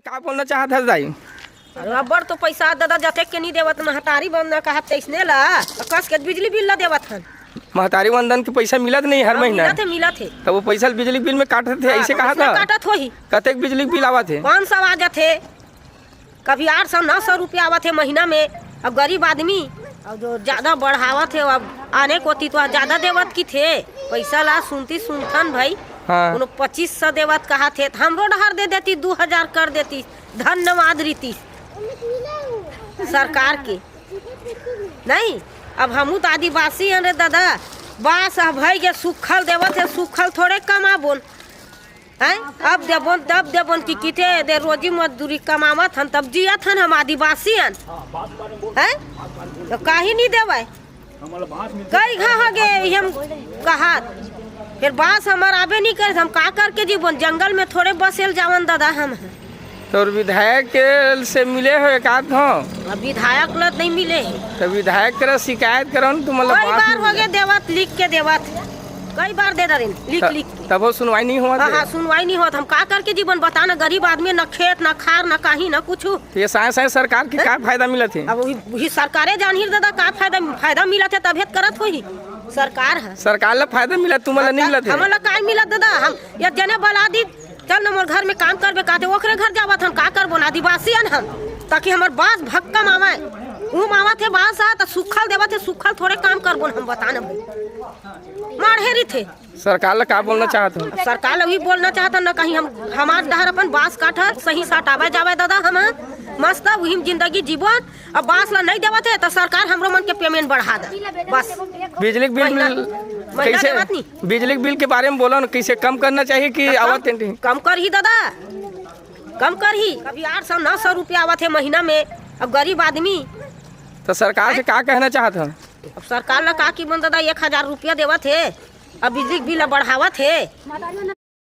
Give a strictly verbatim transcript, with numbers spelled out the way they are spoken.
का बोलना चाहत हस दाई? अरे अब्बड़ तो पैसा ददा जतेक के नहीं देवत, महतारी वंदन कहत तैसने ला, कस के बिजली बिल ला देवत हन। महतारी वंदन के पैसा मिलत नहीं हर हाँ, महीना? मिलत हे, मिलत हे। तब वो पैसा बिजली बिल में काटत हे, हाँ, ऐसे कहा वैसने था? काटत होही। कतेक बिजली बिल आवत हे? पाँच सौ आ जात हे, कभी आठ सौ, नौ सौ रुपया आवत हे महीना में। अब गरीब आदमी, अब जो ज्यादा बढ़ावत हे, अब आने कोती तो ज्यादा देवत की थे पैसा ला, सुनती सुनथन भाई। हाँ। कोनो पच्चीस सौ देवत कहा थे, त हमरो डहर दे देती, दू हजार कर देती, धन्यवाद रीति सरकार के। नहीं, अब हमू तो आदिवासी हन रे दादा, बास ह भई गे, सुखल देवत हे, सुखल थोड़े कमाबोन, हैं? अब देबोन, तब देबोन कि किथे दे रोजी मजदूरी कमावत हन, तब जियत हन हम आदिवासी हन, हैं? तो काहे नहीं देवय? कई घा हो गे, हम कहत, फिर बास हमर आबे नहीं करे, हम का करके जीवन, जंगल में थोड़े बसेल जावन दादा हम। तोर विधायक के से मिले हो एक आध घाव? अब विधायक ल नहीं मिले हे। तो विधायक करा शिकायत करो न, तुम मतलब कई बात बार नहीं हो मिले। गए देवत, लिख के देवत, कई बार दे डरेन, लिख त-, लिख के। तब वो सुनवाई नहीं हुआ हाँ, थे? हाँ, सुनवाई नहीं होत। हम का करके जीवन बताना, गरीब आदमी, न खेत, न खार, न कहीं, न कुछ। तो ये साए साए सरकार के हैं? का फायदा मिलत हे? अब वही, वही सरकारे जानही दादा, का फायदा, फायदा मिलत हे तभे त करत होही सरकार ह। सरकार ला फायदा मिलत, तुमन ला नहीं मिलत हे? हमन ला का मिलत दादा? हम ये जने बला दी, चल न मोर घर में काम करबे कहते, ओकरे घर जावत हन, का करबो न, आदिवासी हन हम, ताकि हमर बास भक्कम आवय। ऊ मावत हे बास आ, त सुखल देवत हे, सुखल थोड़े काम करबो न हम, बता न भाई। माढ़े रहिथे। सरकार ला का बोलना चाहत हो? सरकार ला भी बोलना चाहत हन, न कहीं हम, हमार डहर अपन बास काटत, सही सटावे जावे दादा, हम मस्त उही में जिंदगी जीवन। अब बास ला नहीं देवत हे, त सरकार हमरो मन के payment बढ़ा दे, बस। बिजली के बिल महीना, महीना कैसे? देवत नहीं। बिजली के बिल के बारे में बोलो न, कैसे कम करना चाहिए कि कम, आवत हे? कम करही दादा, कम करही। कभी आठ सौ, नौ सौ रुपया आवत हे महीना में, अब गरीब आदमी। तो सरकार से का कहना चाहत हो? अब सरकार ला का कि मन दादा, एक हजार रुपया देवत हे, अब बिजली के बिल ला बढ़ावत हे।